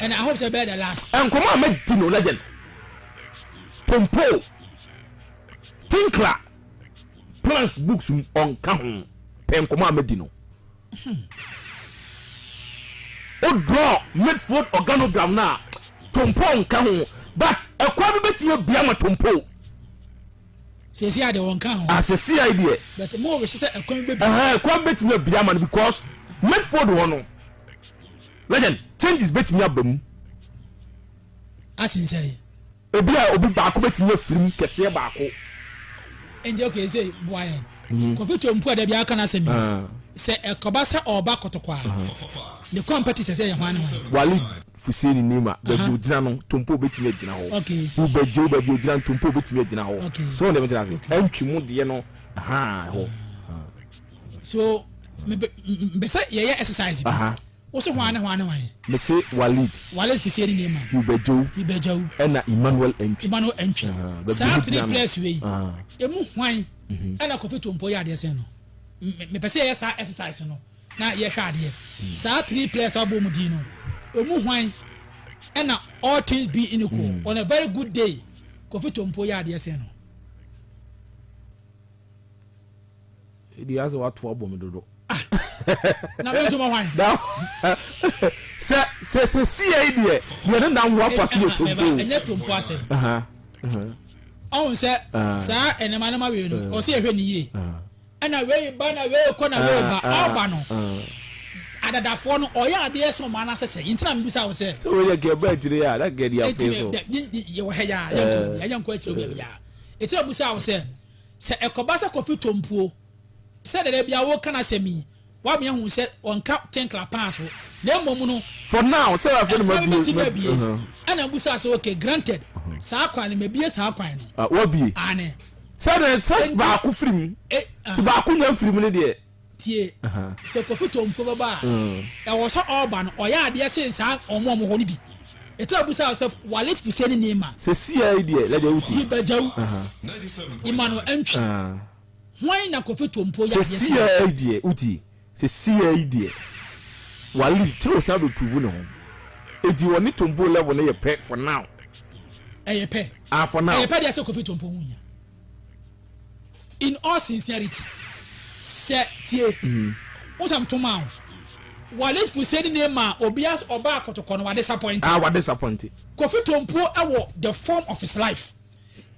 And I hope sɛ ɛbɛyɛ the last. Nkɔmɔ a mɛdi no legend. Tompo, Tinkler, plans books mu ɔnka ho. Pɛ nkɔmɔ a mɛdi no. O draw midfield organogram no a, Tompo nka ho. But ɛkwan bi bɛtumi abia ma Tompo. Sɛsi a deɛ wɔnka ho. Ah, sɛsi a deɛ. But mo wɔ sɛ ɛkwan bi bɛbi. Ɛhɛn, ɛkwan bɛtumi abia ma no because midfield hɔ no, legend, changes bɛtumi aba mu. Asinsɛn. Ebi a obi baako bɛtumi afiri mu kɛseɛ baako. Nti okay sɛ boa yɛn. Kofi Tompo a dabi aka n'asɛm yi. Sɛ ɛkɔba sɛ ɔba Kɔtɔkɔ a, ne competitors yɛ hwan ne hwan? Walid Fuseni Neymar baabi ogyina no Tompo bɛtumi agyina hɔ. Hubert Joe baabi ogyina no Tompo bɛtumi agyina hɔ. So wɔn deɛ bɛtena ase. Ɛntwi mu deɛ no ha hɔ. So mepɛ sɛ yɛyɛ exercise bi. Wose hwan ne hwan ne hwan? Mese Walid. Walid Fuseni Neymar. Hubert Joe. Hubert Joe. Ɛna Emmanuel Antwi. Emmanuel Antwi. Saa three players wei. Emu hwan ɛna Kofi Tompo yɛ adeɛ sɛn no? Mepɛ sɛ yɛyɛ saa exercise no na yɛhwɛ adeɛ. Saa three players a wɔbɔ mu din no, emu hwan ɛna all things being equal on a very good day Kofi Tompo yɛ adeɛ sɛn no? Edi ase wato abɔ mi dodo. Ah, na mi ntoma hwan? Sɛ sɛ sɛ sie yi deɛ deɛ ne nam ho afa so yɛ Tompo. Ɛnyɛ Tompo asɛm. Ɔhun sɛ saa ɛnɛma nɛma wei no ɔsɛ yɛhwɛ ne yie. Ɛna wei ba na wei kɔ na wei ba ɔba no adadafoɔ no ɔyɛ adeɛ sɛ ɔmo anasɛ sɛ nti na mbisa wo sɛ. Sɛ wei yɛ kɛ ɛba akyire a na kɛ deɛ afei so. Yɛwɔ ha yɛ a yɛnkɔ baabi a yɛnkɔ akyire baabi a eti na mbisa wo sɛ sɛ ɛkɔba sɛ Kofi Tompuo sɛ dada bi a woka n'asɛm yi wame ahu sɛ ɔnka Tinkler paa so na mmom no. For now sɛ afei na mabie mɛtumi abie ɛna mbisa sɛ okay granted saa kwan no mabie saa kwan no. Wabie. Aane. Sɛ de sɛ baako firi mu ti baako nya firi mu ne deɛ. Tie sɛ Kofi Tompo bɛba a ɛwɔ sɛ ɔba no ɔyɛ adeɛ sen saa ɔmo ɔmo hɔ no bi. Ɛtɛ abusa sɛ Walid Fuseni Neymar. Sɛ sia yi deɛ lɛdeɛ wuti. Hibagyawu Emmanuel Antwi hwan na Kofi Tompo yɛ adeɛ sen. Sɛ sia yi deɛ wuti sɛ sia yi deɛ Walid kyerɛ osan bɛ prove ne ho eti wɔne Tompo level no yɛ pɛ for now. Ɛyɛ pɛ. Ah for now. Ɛyɛ pɛ deɛ sɛ Kofi Tompo ho hia. In all sincerity, sɛ tie, mm-hmm. wosam to ma wo. Walid Fuseni ne ma obi as ɔba akɔtɔkɔ no wa disappoint. Ah wa disappoint. Kofi Tompo ɛwɔ the form of his life.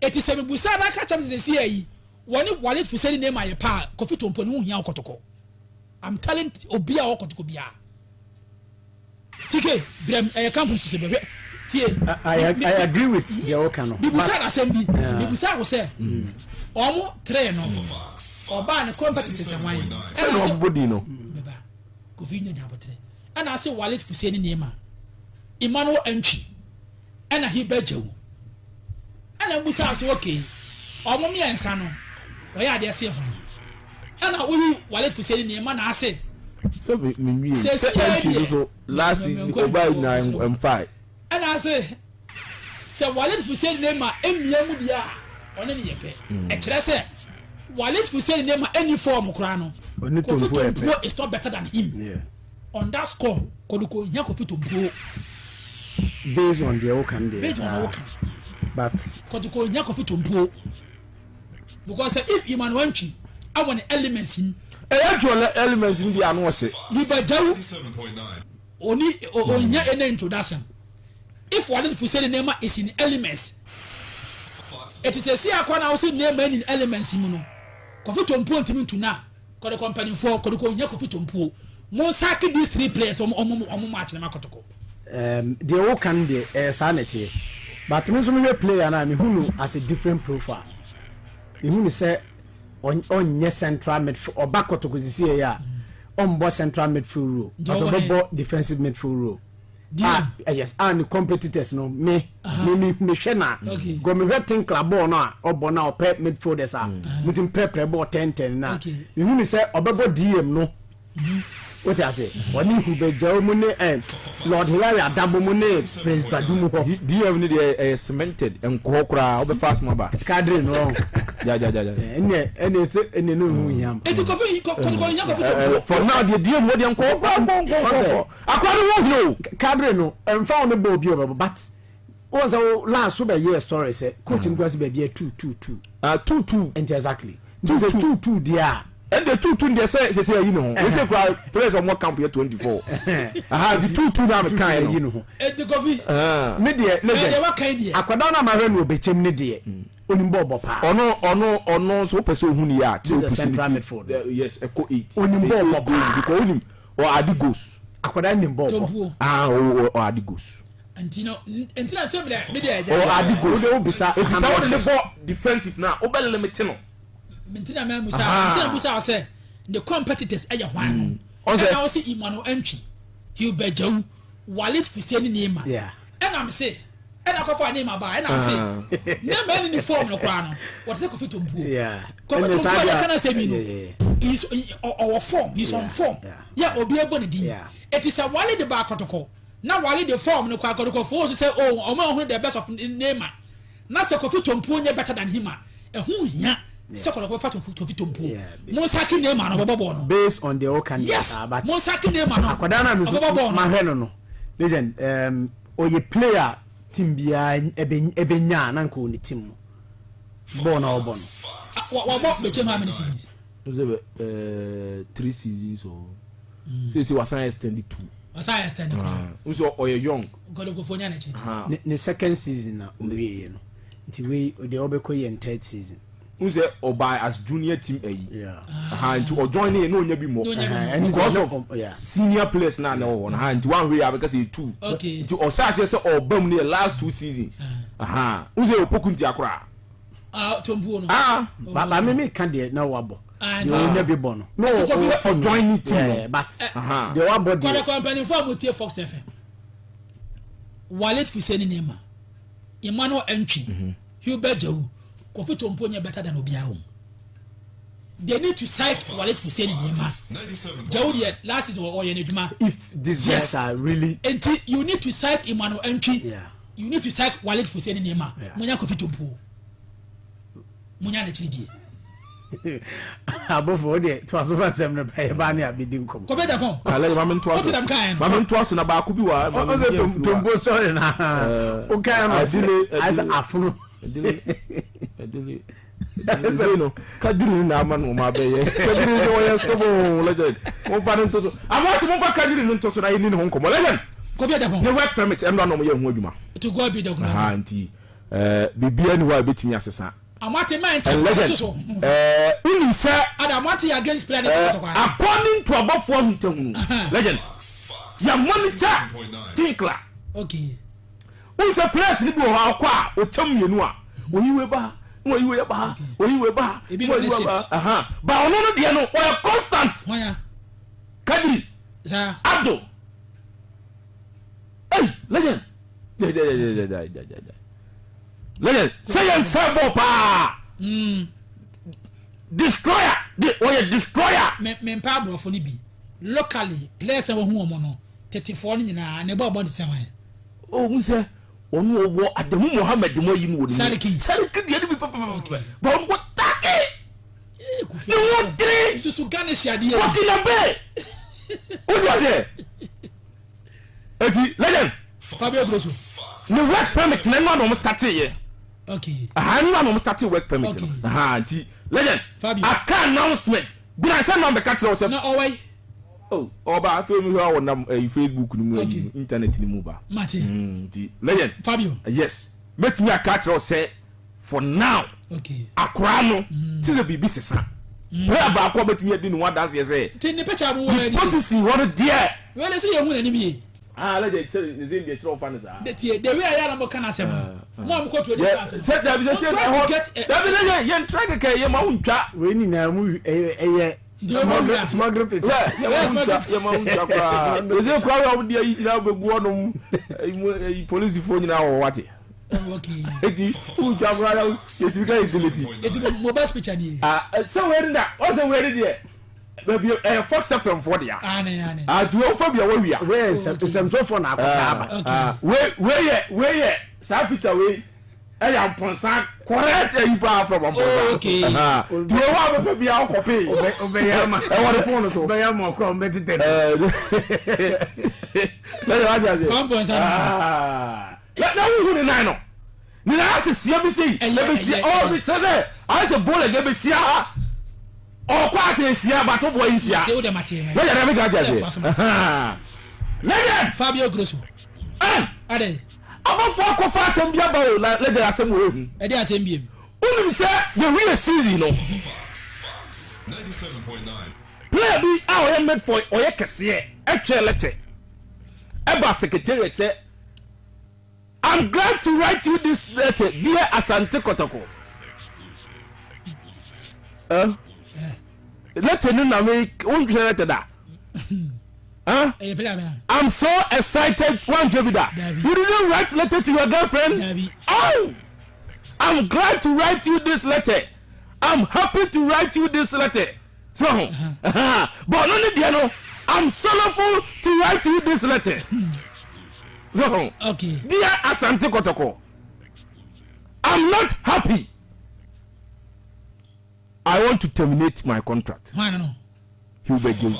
Eti sɛ mibusa na aka kyɛm sɛ sɛ ayi wɔne Walid Fuseni ne ma yɛ paa Kofi Tompo ne ho hia ɔkɔtɔkɔ. I'm telling obi a ɔkɔtɔkɔ biara. TK brɛm ɛyɛ camp nhyehyɛ bɛhwɛ tie. I agree with deɛ woka no. Bibusa asɛm bi bibusa wo sɛ ɔmo tere no ɔbaa ne competitors ɛwan. Sɛ na ɔbobɔ din no. Bɛba Kofi nya nya abotere ɛna ase Walid Fuseni Neymar Emmanuel Antwi ɛna Hiba Gyawu ɛna mbusa ase okay ɔmo mmiɛnsa no wɔyɛ adeɛ se hwan. Ɛna woyi Walid Fuseni nneɛma na ase. Sɛ me me wie sɛ entry no so last ɔbaa nyinaa mfae. Ɛna ase sɛ Walid Fuseni nneɛma mmea mu deɛ a ɔne ne yɛ pɛ. Mm. Ɛkyerɛ sɛ Walid Fuseni nneɛma ɛni fɔɔm koraa no. Kofi Tompuo is not better than him. Yeah. On that score, Kodoko hia Kofi Tompuo. Based on deɛ woka no deɛ. Based on deɛ woka. But. Kodoko hia Kofi Tompuo. Because sɛ if Emmanuel Antwi awɔ ne elements mu. Ɛyɛ Antwi wɔ elements mu deɛ ano ɔse. Liba Gyawu oni ohia any introduction. If Walid Fuseni Neymar is in elements. Eti sɛ si akɔ na wose Neymar in elements mu no. Kofi Tompuo ntumi ntu na kɔdɔkɔ mpanimfoɔ kɔdɔkɔ ohia Kofi Tompuo. Mo sack these three players ɔmo ɔmo ɔmo match na ma kɔtɔkɔ. Um, deɛ woka no deɛ ɛyɛ saa na ɛteɛ but me nso mehwɛ player no a mehu no as a different profile mehu no sɛ ɔnyɛ central midfield ɔba kɔtɔkɔ sisi yɛ a ɔmbɔ central midfield role but ɔbɛbɔ defensive midfield role ah eh, yes ah ne competitors no me me me mehwɛ na gɔ mehwɛ tinkla bɔɔl no a ɔbɔ no a ɔpɛ midfielders a mutim prɛprɛ bɔɔl tɛntɛn na mehu no sɛ ɔbɛbɔ dm no. Wote ase? Ɔne Hubert Gyau mu ne eh, Lord Hilary Adabo mu ne Prince Badu mu hɔ. DM no deɛ ɛyɛ cemented, ɛnkɔ hɔ koraa, wobɛfa asoma aba. Kadre no ɔho. Ja, ja, ja, ja. Ɛnneɛ, ɛnneɛ sɛ ɛnneɛ no ho hia. Eti Kofi, Kotoko hia Kofi Tompuo. For now deɛ DM hɔ deɛ nkɔ hɔ koraa, nkɔ, nkɔ, nkɔ, nkɔ. Akora no ho hia o. Kadre no, ɛmfa wo ne bɔɔl bi a ɔbɛbɔ, but wɔn sɛ wo last so bɛyɛɛ story sɛ coach no kura sɛ baabi a 2-2-2. Ah, 2-2. Nti exactly. Nti sɛ 2-2 deɛ a. Ɛnde 2-2 deɛ sɛ sɛ sɛ ayi ne ho. Ɛsɛ kura players a wɔn camp yɛ 24. Aha nti 2-2 na mi kan no. no. Eti Kofi. Me deɛ legend. Ɛdeɛ waka yi deɛ. Akwadaa na mahwɛ no ɔbɛkyɛm ne deɛ. Onim bɔɔl bɔ paa. Ɔno ɔno ɔno nso wopɛ sɛ ohun yɛ a. This is central midfield. Yes, ɛkɔ 8. Onim bɔɔl bɔ paa. Because onim ɔ adi goals. Akwadaa nim bɔɔl bɔ. Ah, ɔ ɔ adi goals. Nti no nti na nkyɛn mi mi deɛ ɛgya. Ɔ adi goals. Wode wobisa. Eti sɛ wɔde ne bɔ defensive na wobɛ limit no. Nti na mɛ musa nti na musa sɛ the competitors ɛyɛ hwan no. Ɛna wɔsi Emmanuel Antwi, Hubert Gyawu, Walid Fuseni Neymar. Ɛna mi se ɛna akɔfo a Neymar ba ɛna mi se Neymar ɛni ni form no koraa no wɔte sɛ Kofi Tompuo. Kofi Tompuo a yɛ kana sɛ mi no ɔwɔ form, he is on form. Yɛ obi ɛbɔ ne din. Eti sɛ Walid ba akɔtɔkɔ. Na Wale de form no kɔ akɔdokɔfoɔ so sɛ oh ɔmo ahunu the best of Neymar na sɛ Kofi Tompuo nyɛ better than him a ɛho nhia sɛ kɔdɔkɔ bɛfa Kofi Tompuo. Monsake Neymar no ɔbɛbɔ bɔɔl no. Based on deɛ woka no Yes saa but monsake Neymar no akwadaa no a me nso ɔbɛbɔ bɔɔl no. mahwɛ no no legend um, ɔyɛ player team biara ɛbɛ ɛbɛnya a na nka ɔwɔ ne team mu bɔɔl no a ɔbɔ no. Wabɔ bɛkyɛm how many seasons? Sɛ bɛ 3 seasons or sɛ sɛ wasan extend 2. Wasan extend koraa. Nso ɔyɛ young. Nkɔdɔkɔfoɔ nya n'akyi. Ne ne second season na ɔwieɛ no nti wei deɛ ɔbɛkɔ yɛ n third season. N sɛ ɔbaa as junior team ayi. Nti ɔjoin ne yɛ na ɔnya bi mmɔ. Because of senior players na na ɛwɔ hɔ no nti wanhwɛ yɛ abɛka sɛ yɛ 2. Nti ɔhyɛ aseɛ sɛ ɔba mu no yɛ last 2 seasons. N sɛ ɔpoku nti akoraa. Ah, Tompuo no. Ah. Ba ba me me ka deɛ na wabɔ. Deɛ ɔnya bi bɔ no. No, sɛ ɔjoin ne team no. But deɛ wabɔ deɛ. Kɔdɔkɔ mpanimfoɔ a motie Fox FM. Walid Fuseni Neymar, Emmanuel Antwi, Hubert Gyawu, Kofi Tompuo nyɛ better than obiara wɔm. They need to psych Walid Fuseni Neymar. Gyawu deɛ last season ɔyɛ n'adwuma. If these guys are really. Nti you need to psych Emmanuel Antwi. Yeah. You need to psych Walid Fuseni Neymar. Munya Kofi Tompuo. Munya n'akyiri die. Abofo o deɛ to aso fa nsɛm no ba yɛ ba ne abɛdi nkɔmɔ. Kofi Japan. Alɛ maame ntoa so. O ti dam kan no. Maame ntoa so na baako bi wɔ. O sɛ tombo sɔre na. O kan no sɛ ayɛ afono. Ɛdele ɛdele. Ɛdele no kadiri ni na ama no ma bɛyɛ. Kadiri ni wɔyɛ stubborn legend. Mo fa ne nto so. Amoati mo fa kadiri ni nto so na yɛ ni ne ho nkɔmɔ legend. Kofi Japan. Ne work permit ɛnura na ɔmo yɛ ho adwuma. To God be the glory. Nti biribiara ni hɔ a ebetumi asesa. Amoate man kyɛ fo to so. Wonim sɛ. Ada Amoate yɛ against player ne kɔtɔkɔ. According to abɔfoɔ ahuntahunu legend yɛ monitor tinkler. Okay. Wonim sɛ players ni bi wɔ hɔ a ɔkɔ a ɔkyɛm mmienu a oyi wei ba ha na oyi wei ba ha oyi wei ba ha Ebi na na oyi wei ba shift. ha. Ba ɔno no deɛ no ɔyɛ constant. Hwan Kadiri. Saa. Abdul. Hey legend. Legend sɛ yɛn sɛ bɔ paa. Destroyer de ɔyɛ destroyer. Me me mpa aborɔfo no bi locally players a wɔhu wɔn no tetefoɔ no nyinaa ne bɔɔl bɔ ne sɛ hwan. Ohun sɛ ɔno ɔwɔ Adamu Mohammed mu ayi no wɔ ne mu. Sariki. Sariki deɛ no bi pɛpɛpɛpɛ. Ba ɔno kɔ taki. Ne ho tiri. Susu Ghana hyiadeɛ. Burkina Bay. O ti ase. Eti legend. Fabio Grosso. Ne work permit na ɛnu anam start yɛ. Okay. Aha ɛnu anam start work permit no. Okay. Aha nti legend. Fabio. Aka announcement. Gbina sɛ nam bɛka kyerɛ sɛ. Na ɔwɔ yi. Oh ɔba afei mi hwɛ a ɔnam ɛyi Facebook ni mu ɛyi internet ni mu ba. Mate. Nti legend. Fabio. Yes. Mɛtumi aka kyerɛ sɛ for now. Okay. Akora no. Ti sɛ biribi sesa. Player baako a bɛtumi adi ne ho adanseɛ sɛ. Nti ne picture mo wɔ ne position hɔ no deɛ. Wɛn sɛ yɛn hu n'anim yie. Ah, legend sɛ ne sɛ deɛ kyerɛ ɔfa ne saa. De tie the way a yɛn anam ka n'asɛm no. Mo a mo kɔ to odi kan so. Sɛ dabi sɛ sɛ ɛhɔ dabi sɛ yɛ yɛn tura kɛkɛ yɛ ma wo ntwa. Wei nyinaa mu ɛyɛ smuggle picture. Yɛ ma wo ntwa koraa. Ɛsɛ koraa yɛ ɔmo deɛ yi nyinaa bɛ gu ɔnom ɛyi polisifoɔ nyinaa wɔ wate. Eti wo ntwa koraa yɛ tumi ka yɛ delete. Eti mo best picture ni. Ah sɛ wei ni na ɔsɛ wei ni deɛ. baabi ɛyɛ Fox FM foɔ dea. Ati wei wofa bi a wawia. Wei yɛ nsɛmtwerɛfoɔ na akɔka aba. Wei wei yɛ wei yɛ saa picture wei ɛyɛ ampɔnsa correct ɛyi paa from ampɔnsa. Okay. Ti wei wa abɛfɛ bi a ɔkɔpe. Ɔbɛyɛ ama. Ɛwɔ ne phone so. Ɔbɛyɛ ama ɔkɔ ɔbɛ tetɛ. Lẹ́yìn wá di ase. Ampɔnsa. Na wohu ne nan no. Ne nan ase sia bi sei. Ɛbɛsia ɔ bi kyerɛ sɛ ayɛ sɛ bowleg ɛbɛsia ha. Ɔkɔ ase esia bato boɔ yi nsia. Wọ́n yɛrɛ mi ka kyerɛ se. Legend. Fabio Grosso. Ɛn. Adɛ. Abɔfo akɔfa asɛm bi aba o na legend asɛm wɔ ehu. Ɛde asɛm bi mu. Wonim sɛ yɛwie season no. Player bi a ɔyɛ midfoy ɔyɛ kɛseɛ ɛtwɛ lɛtɛ ɛba secretariat sɛ. I'm glad to write you this letter, dear Asante Kotoko. Uh, letter no na me wontwerɛ letter da. Huh? I'm so excited. One bi da. You didn't write letter to your girlfriend? Dabi. Oh! I'm glad to write you this letter. I'm happy to write you this letter. So ho. But ɔno ne deɛ no, I'm sorrowful to write you this letter. So ho. Okay. Dear Asante Kotoko, I'm not happy. I want to terminate my contract. Hwan no? Hubert Jewu.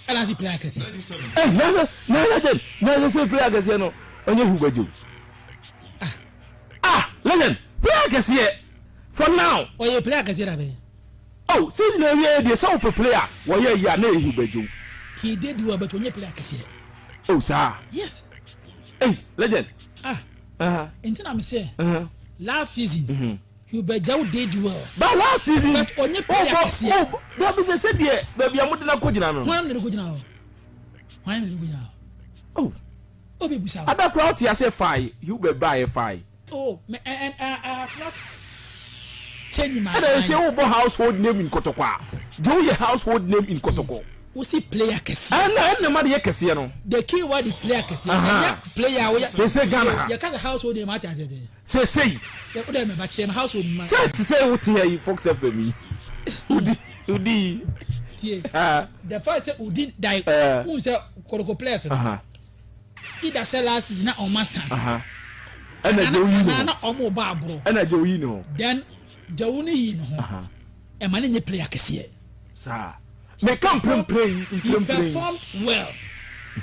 Ɛna se player kɛseɛ. Ɛ na na na legend na na se player kɛseɛ no ɔnyɛ Hubert Jewu. Ah ah legend player kɛseɛ for now. Ɔyɛ player kɛseɛ da bɛn? Oh season awiei deɛ sɛ wopɛ player a wɔyɛ yie a na ɛyɛ Hubert Jewu. He did well but ɔnyɛ player kɛseɛ. Oh saa. Yes. Hey legend. Ah. Uh-huh. Nti na me sɛ. Uh-huh. Last season. Mm-hmm. Hubert Jewu did well. But last season. But ɔnyɛ player kɛseɛ. Oh, oh, dabi sɛ sɛ deɛ baabi a mo de na kɔ gyina no. Hwan na de kɔ gyina hɔ? Hwan na de kɔ gyina hɔ? Oh. Obi busa. Adakura ɔte ase fae Hubert ba yɛ fae. Oh, me and I, I have not changed my mind. Ɛna ɛsɛ wobɔ household name in Kɔtɔkɔ a, deɛ woyɛ household name in Kɔtɔkɔ. Wosi player kɛseɛ. Ɛna ɛna ma de yɛ kɛseɛ no. The key word is player kɛseɛ. Ɛnyɛ player a woyɛ. Sese Ghana ha. Yɛ kasa household name ate aseɛ sɛ. Sese. Wode mɛ ba kyerɛ me household name. Sɛ te sɛ wote ha yi Fox FM yi. Wodi wodi. Tie. The fact sɛ wodi die. Wohu sɛ Kɔtɔkɔ players no. Either sɛ last season na ɔmo asan. Ɛna Gyew yi ne ho. Anaa na ɔmo ba aboro. Ɛna Gyew yi ne ho. Then Gyew ne yi ne ho. Ɛma ne nye player kɛseɛ. Saa. Meka mprempren He performed well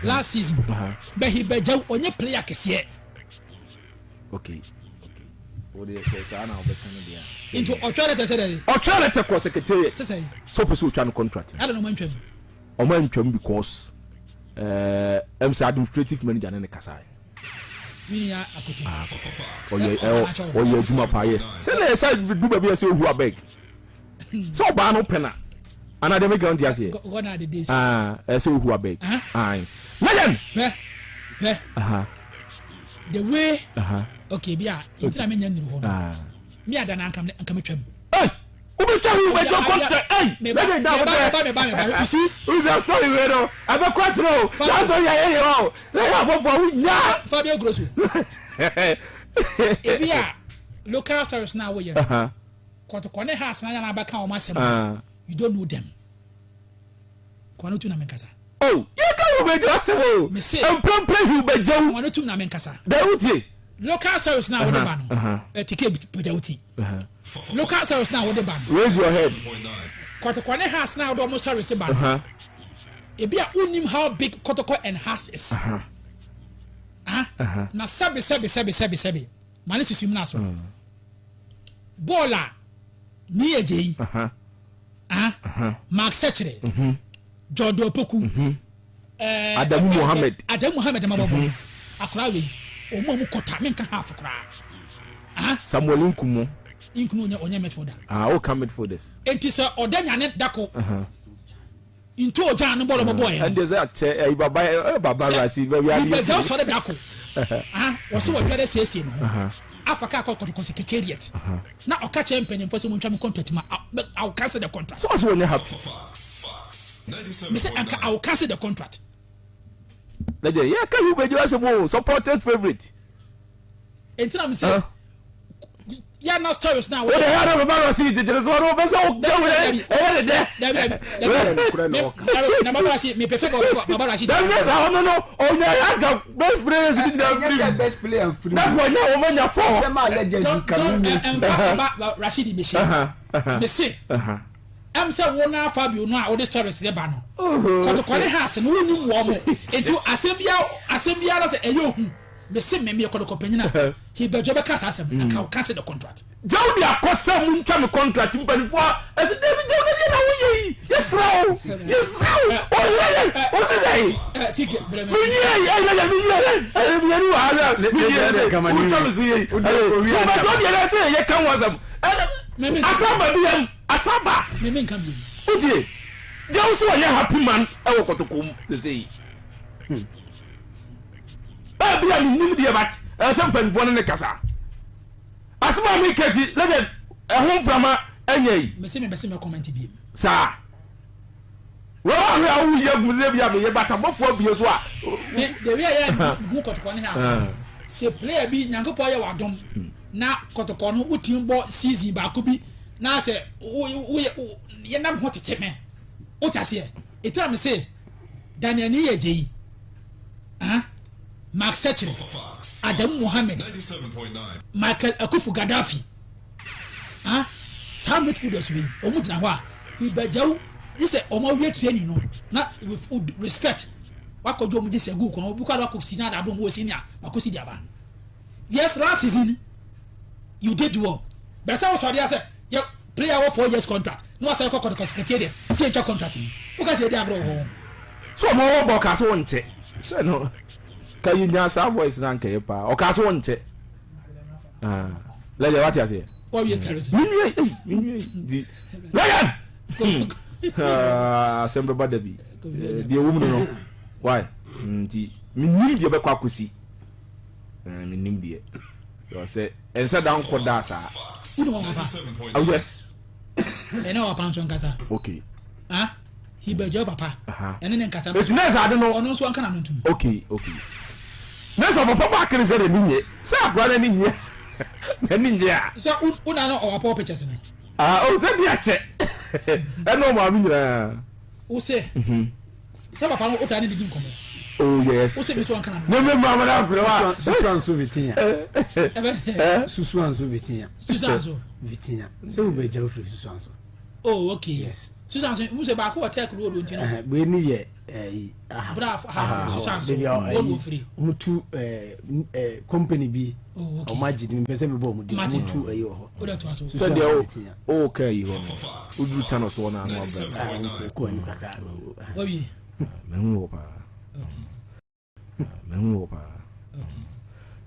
last season. But he bɛ Gyew ɔnye player kɛseɛ. Okay. Okay. O de sɛ saa na ɔbɛka no deɛ. Nti ɔtwa lɛtɛ sɛ dɛ. Ɔtwa lɛtɛ kɔ secretariat. Sɛ sɛ. Sɛ ɔpɛ sɛ ɔtwa no contract. Adɛn na ɔmo antwa mu? Ɔmo antwam because ɛɛ ɛm sɛ administrative manager ne ne kasae. Me nua Akoto. Ah, ɔyɛ ɔyɛ adwuma paa yes. Sɛ na ɛsɛ du baabi a sɛ ohu abeg. Sɛ ɔbaa no pɛ na ana deɛ meka nti aseɛ. Gone are the days. Ah, ɛsɛ ohu abeg. Ayi. Legend. Hwɛ hwɛ. The way. Okay bi a nti na menya nnuru hɔ no. Me ada na anka anka metwam. Hey! Wobɛtwa ho wobɛtwa kɔntɛ ei lady da wobɛ meba meba you see who's story wei no ɛbɛkɔ akyerɛ o that story ayɛ yɛ o na yɛ abɔfo a wonya Fabio Grosso ebi a local stories na woyɛ no kɔtɔkɔ ne house na yɛn abɛka wɔn asɛm you don't know them. Kɔ no tum na menkasa. Oh, yɛ ka hu bɛgye asɛm o. Mese. Mprempren hu bɛgye wo. Kɔ no tum na menkasa. Da wo tie. Local service na wode ba no. Ɛtike pagya wo ti. Local service na wode ba no. Raise your head. Kɔtɔkɔ ne house na wode ɔmo service ba no. Ebi a wonim how big kɔtɔkɔ and house is. Ah, na sɛbi sɛbi sɛbi sɛbi sɛbi. Ma ne sisi mu na so. Bɔɔl a ni yɛ gye yi. Ah, Mark Sekyere, mhm. Jordan Opoku, mhm. eh, Adamu Mohammed, Adamu Mohammed ma bɔbɔ mhm. akora wei, ɔmu a mu kɔta menka half koraa. Ah? Samuel Nkumu. Nkumu onye onye midfielder. Ah, o ka midfielders. Enti sɛ ɔda nyane dako. Nti ogya no bɔɔlɔ bɔbɔ yɛ. Ɛnde sɛ akyɛ ɛyi baba ɛ baba rasi baabi adi. Ibɛgya ɔsɔre dako. Ah, wɔsi wɔ dwɛrɛ siesie ne ho. Afa kaa kɔ kɔtɔkɔ secretariat. Na ɔka kyerɛ mpanyinfoɔ sɛ montwa me contract ma I will cancel the contract. Sɛ ɔsɛ wɔnyɛ happy. Me sɛ anka I will cancel the contract. Lẹ́jẹ̀ yẹ ká yóò bẹ̀jẹ̀ wá sẹ́ mo supporters favourite. Nti na mi sɛ. Yɛ na stories na wɔyɛ. Wode yɛ na baba rasi titiri so ɔno ɔbɛ sɛ ɔkɛ wo yɛ ɛyɛ ne dɛ. Dabi dabi dabi na baba rasi mi pɛfɛ kɔ baba rasi. Dabi sɛ saa ɔno no ɔnya yɛ anka best players ni nyinaa firi. Ɛnyɛ sɛ best player firi mu. Na kò ɔnya wɔn anya fɔ. Asɛm a legend ka no nyɛ ti. Ɛnfa baba rasi mi se mi se ɛm sɛ wo na Fabio no a wode stories ne ba no kɔtɔkɔ ne house no wonim wɔn mo nti asɛm biara asɛm biara sɛ ɛyɛ ohu. Mese me meyɛ kɔdɔkɔ panyin a, Hibɛdwo bɛka saa asɛm no, anka wo cancel the contract. Gyaw de akɔ sɛ mo ntwa me contract mpanimfoɔ a ɛsɛ dabi gyaw na deɛ na woyɛ yi yɛsrɛ wo yɛsrɛ wo ɔyɛ yɛ ɔsi sɛ Tike brɛ me menyie yi ɛyɛ yɛ menyie yɛ ɛyɛ menyie ni wɔ ha sɛ menyie yɛ wotwa me so yɛ yi wobɛtɔ deɛ na ɛsɛ yɛ ka ho asɛm asaba bi yam asaba wotie gyaw so ɔyɛ happy man ɛwɔ kɔtɔkɔ mu sese yi. Ebi a menim deɛ but ɛsɛ sɛ mpanimfoɔ ne ne kasa. Asɛm a meka ti na deɛ ɛho mframa ɛnyɛ yi. Mese me bɛsɛ mɛ comment biem. Saa. Wọ́n wá hwɛ awo yɛ gu sɛ bi a meyɛ bata bɔfoɔ abie so a. Me the way a yɛ hu kɔtɔkɔ ne ha ase. Sɛ player bi Nyankopɔn yɛ wadom na kɔtɔkɔ no wotumi bɔ season baako bi na sɛ wo wo yɛ nam ho tete me. Wote aseɛ? Ɛtira me se Daniel ni yɛ gye yi. Ah, Mark Sekyere, Adamu Mohammed, Michael Akufu Gaddafi. Ah, saa midfielders wei, wɔn gyina hɔ a, Ibagyaw, gye sɛ wɔn awie training no, na with respect, wakɔgye wɔn gye sɛ gu kɔn, obi kɔ a wakɔ si na adabɔ mu wɔ senior, wakɔ si de aba. Yes, last season you did well. But sɛ wosɔre asɛ yɛ player wɔ 4 years contract na wasan kɔ kɔtɔkɔ secretariat sɛ yɛntwa contract mu. Woka sɛ yɛdi agorɔ wɔ hɔ. So ɔmo wɔ bɔ ɔka so nkyɛ sɛ no ka yi nya saa voice na nkɛyɛ paa ɔka so nkyɛ ah lɛyɛ wate aseɛ. Wɔwie stories. Menwie ei menwie di lɛyɛ asɛm bɛba da bi deɛ ɛwɔ mu no no why nti menim deɛ bɛkɔ akɔsi. Eh, menim deɛ. Sɛ ɛnsɛ da nkɔ daa saa. Wone wɔn papa? Oh yes. Ɛne wɔn papa nso nkasa. Okay. Ah, hibagya papa. Ɛne ne nkasa. Eti nɛɛsɛ ade no. Ɔno nso anka n'ano ntum. Okay, okay. Nɛɛsɛ papa baako ne sɛ n'ani nye. Sɛ akora n'ani nye. N'ani nye a. Sɛ wo na no ɔwɔ pɔ pictures no. Ah, oh sɛ di akyɛ. Ɛne ɔmaame nyinaa. Wo sɛ. Mhm. Sɛ papa no wotaa ne didi nkɔmmɔ. Oh yes. Wosɛ mi so anka na. Ne mi ma ma na fere wa. Susu anso vitinya. Susu anso vitinya. Susu anso. Vitinya. Sɛ wo bɛ gya ofiri susu anso. Oh okay. Yes. Susu anso mu sɛ baako wɔ tech road nti no. Wei ni yɛ ɛyi. Bra ha susu anso. Road wɔ firi. Wɔn tu ɛɛ company bi. Oh okay. Wɔn agye di mpɛ sɛ mi bɔ wɔn di. Wɔn tu ɛyi wɔ hɔ. O de to aso. Sɛ deɛ o ka yi hɔ no woduru tano soɔ no ano abrɛ. Kɔ anim kakra. Wawie. Mahu wɔ paa. Mahu wɔ paa.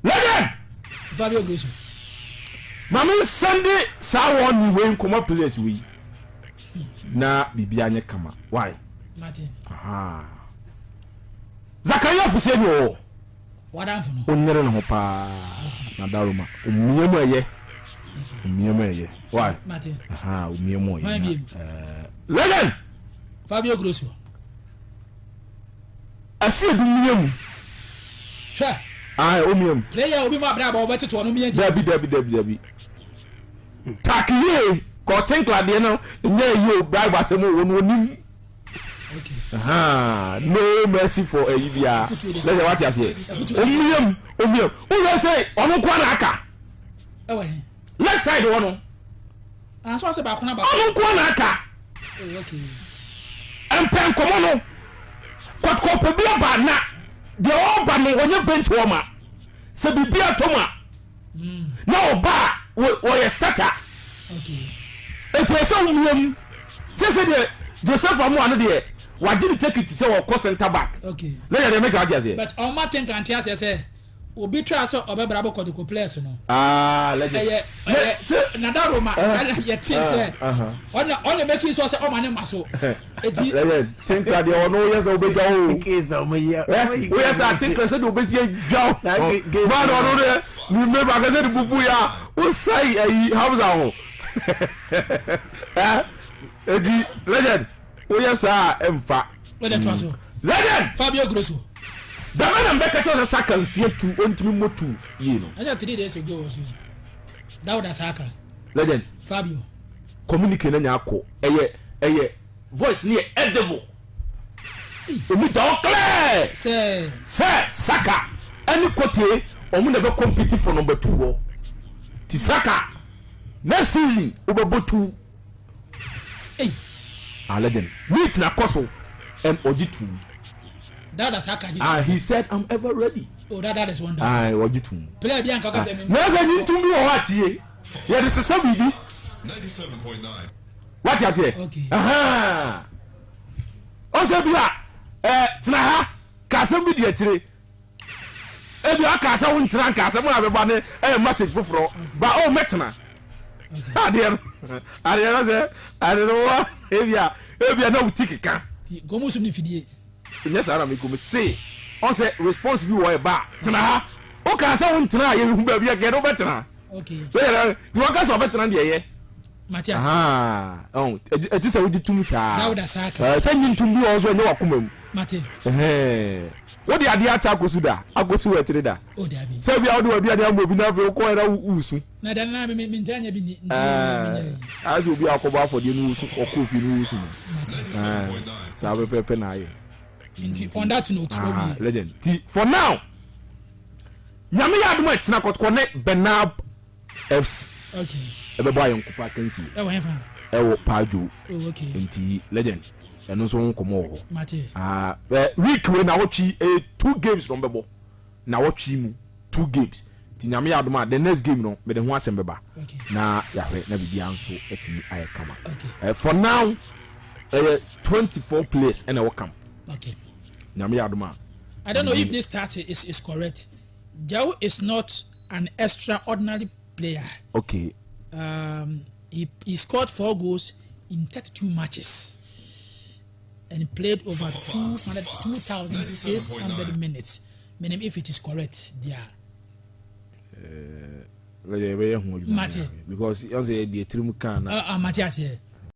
Legend! Fabio Grosso. Ma me nsɛnde saa wɔn ni wei nkɔmɔ players wei na biribi anyɛ kama. Why? Martin. Aha. Zakaria Fuseni wɔ hɔ. W'adamfo no. Onyere ne ho paa na daroma. Omia mu ɛyɛ. Omia mu ɛyɛ. Why? Mate. Aha, omia mu ɛyɛ. Na, eh, Legend! Fabio Grosso. Ɛsi edu mia mu. Hwɛ. Ah, omia mu. Player obi mu abira abɔ ɔbɛtete ɔno mia di. Dabi dabi dabi dabi. Tak yie kɔɔte nkladeɛ no nyɛ yie o bribe asɛm o wɔn onim. No mercy for ɛyi biara lẹ́yìn wá ti aseɛ omiam omiam wúyẹ sẹ ɔno nko na aka left side wɔ no ɔno nko na aka mpɛ nkɔmɔ no kɔtɔkɔpɔ bi aba na deɛ ɔba no wɔnyɛ bench wɔ ma sɛ biribi atɔ mu a. na ɔba a wɔyɛ starter eti ɛsɛ wumia mu sɛ sɛ deɛ Joseph Amoah no deɛ wagye ne ticket sɛ ɔkɔ center back na yɛ deɛ mɛka wate aseɛ. But ɔma think ante aseɛ sɛ obi try sɛ ɔbɛbra bɔ kɔtɔkɔ players no. Ah legend. Ɛyɛ ɛyɛ nada Roma yɛ te sɛ ɔna ɔna making sure sɛ ɔma ne ma so. Eti. Legend tinka deɛ ɔno woyɛ sɛ wobɛgya o. Woyɛ sɛ atinka sɛ deɛ wobɛsi adwa o. Maa na ɔno deɛ ne mmeba akasɛ de bubu yɛ a wosae ayi Hamza ho. Eti legend woyɛ saa a ɛmfa. Wode toa so. Legend. Fabio Grosso. Dama na mbɛka kyerɛ sɛ Saka nsua tu ɔntumi mmɔ tu yie no. Ɛnyɛ 3 days ago wɔ so. Dawuda Saka. Legend. Fabio. Communique na nya akɔ. Ɛyɛ ɛyɛ voice ne yɛ edible. Emu da hɔ clear. Sɛ. Sɛ Saka ɛne Kotee ɔmo na ɛbɛ compete for number 2 hɔ. Ti Saka next season wobɛbɔ 2. Ei. Ah legend. Meet na kɔ so and ɔgye tum. Dawuda Saka gye tum. Ah, he said, "I'm ever ready." Oh, that is wonderful. Ah, ɔgye tum. Player bi anka kasa mi. Na sɛ nyi ntum bi wɔ hɔ atie. Yɛde sesa biribi. 97.9. Wate aseɛ? Okay. Ahaa. Ɔsɛ bi a ɛɛ tena ha ka asɛm bi di akyire. Ebi aka asɛm wo ntena nka asɛm a bɛba ne ɛyɛ message foforɔ. Ba o mɛtena. Adeɛ no adeɛ no sɛ adeɛ no wɔ ebi a ebi a na wo ti keka. Nkɔmɔ sum ne fidie. Nyɛ saa na meko me se ɔn sɛ response bi wɔ ɛba a tena ha wo kaa sɛ wo ntena a yɛhu baabi a kɛde wobɛtena okay nti wɔka sɛ ɔbɛtena deɛ ɛyɛ mate ase ɔn ɛti sɛ wogye tum saa Dawuda Saka sɛ nyi ntum bi wɔ nso ɛnyɛ wakoma mu mate wode adeɛ akyɛ akɔsu da akɔsu wɔ akyire da o dabi sɛ bia wode w'aduane ama obi na afei wokɔɛ na wusu na da na me me ntaa nya bi ni nti me nya yi ayɛ sɛ obi a ɔkɔbɔ afɔdeɛ no wusu ɔkɔ fie no wusu no saa pɛpɛpɛ na ayɛ. Nti on that note ah, legend ti for now Nyame yɛ adom a ɛkyena Kɔtɔkɔ ne Benab FC ɛbɛbɔ ayɔnkofa akansie ɛwɔ Paajo oh, okay. Nti legend ɛno nso ho nkɔmmɔ wɔ hɔ ah, eh, week wei na wɔtwe eh, two games na wɔbɛbɔ na wɔtwe mu two games nti Nyame yɛ adom a the next game no mede ho asɛm bɛba na yɛahwɛ na biribiara nso atumi ayɛ kama eh, for now ɛyɛ 24 players ɛna ɛwɔ camp. Okay. Nyame yɛ adom a. I don't know if this start is correct. Jao is not an extraordinary player. Okay. He scored 4 goals in 32 matches and played over 2,600 minutes. Meaning, if it is correct, yeah. Mate. Because you say the trim can. Mate, I say.